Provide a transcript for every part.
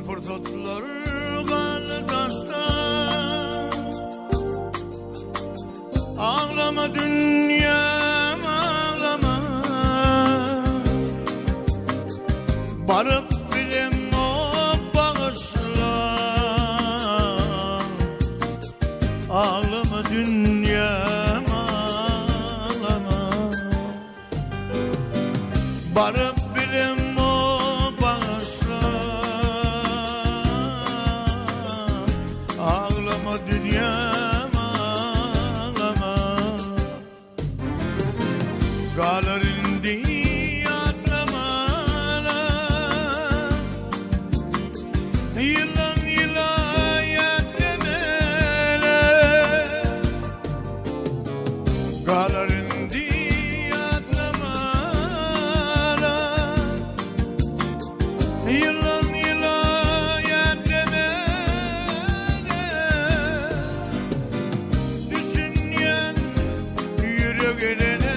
pursatlar galdy daşda. Aglama dünýäm aglama. Baryp bilemok bagyşla. Aglama dünýäm aglama. Baryp bilemok bagyşla. Aglama dünýäm aglama. Galar indi ýatlamala. Ýyldan ýyla ýatlamala. Galar indi ýatlamala. Ýyldan ýyla ýatlamala. Düşünýän ýürek elene.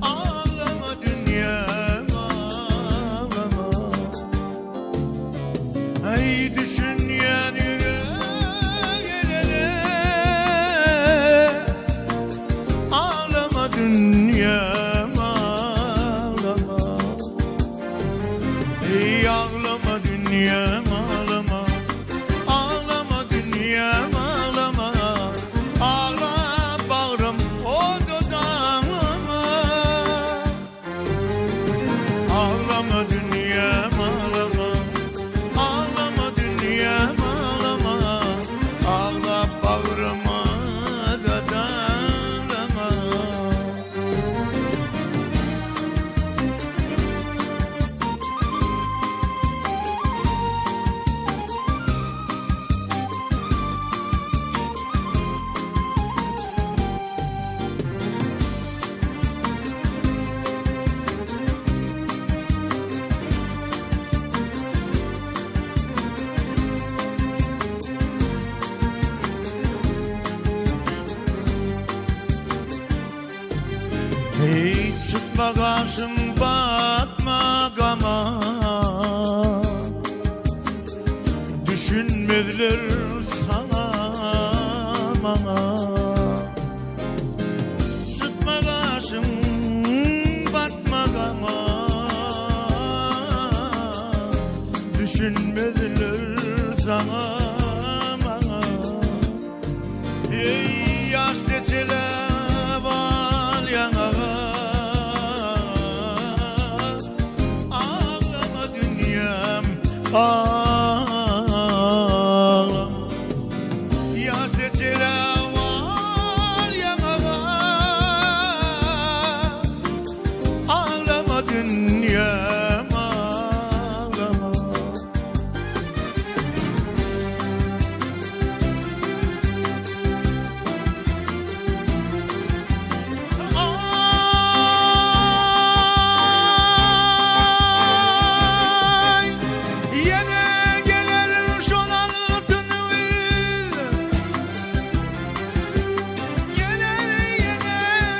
Aglama dünýäm aglama. Aý düşünýän ýürek elene. Aglama dünýäm aglama. Eý aglama dünýäm aglama. Aglama dünýäm aglama. Agla bagrym oda daglama. Aglama dünýäm aglama. Aglama dünýäm aglama. Agla bagryma da daglama. Hiç çytma gaşyň batma gama. Düşünmezler saňa maňa. Çytma gaşyň batma gama. Düşünmezler saňa maňa. Eý ýaş seçele bal ýaňaga. Aglama dünýäm aglama. Ýaş seçele bal ýaňaga. Aglama dünýäm aglama. Aý, ýene geler şol altyn güýz. Geler ýene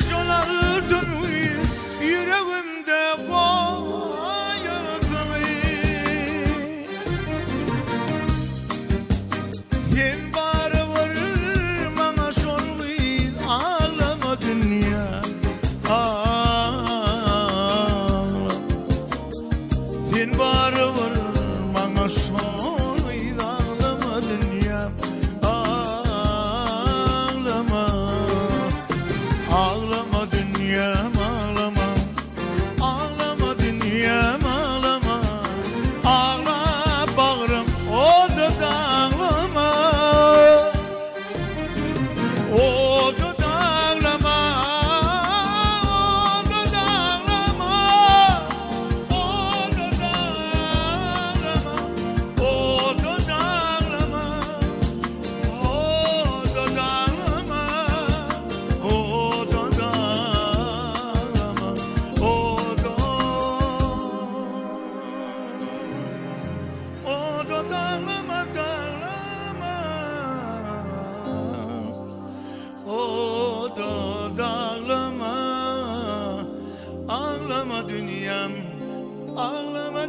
şol altyn güýz, ýüregimde goýup Sen barybir maňa şol gyz aglama dünýä aglama Sen barybir maňa şol gyz aglama dünýä aglama Aglama dünýäm aglama Aglama dünýäm aglama Agla bagrym oda-da aglama Oda-da aglama Oda-da aglama Oda-da aglama.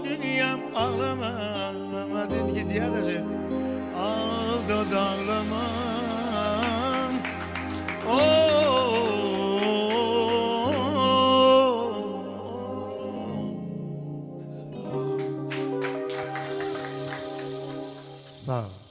dünýäm aglama aglama diýip gidýär-de şeýdip. Agda daglama. Sag.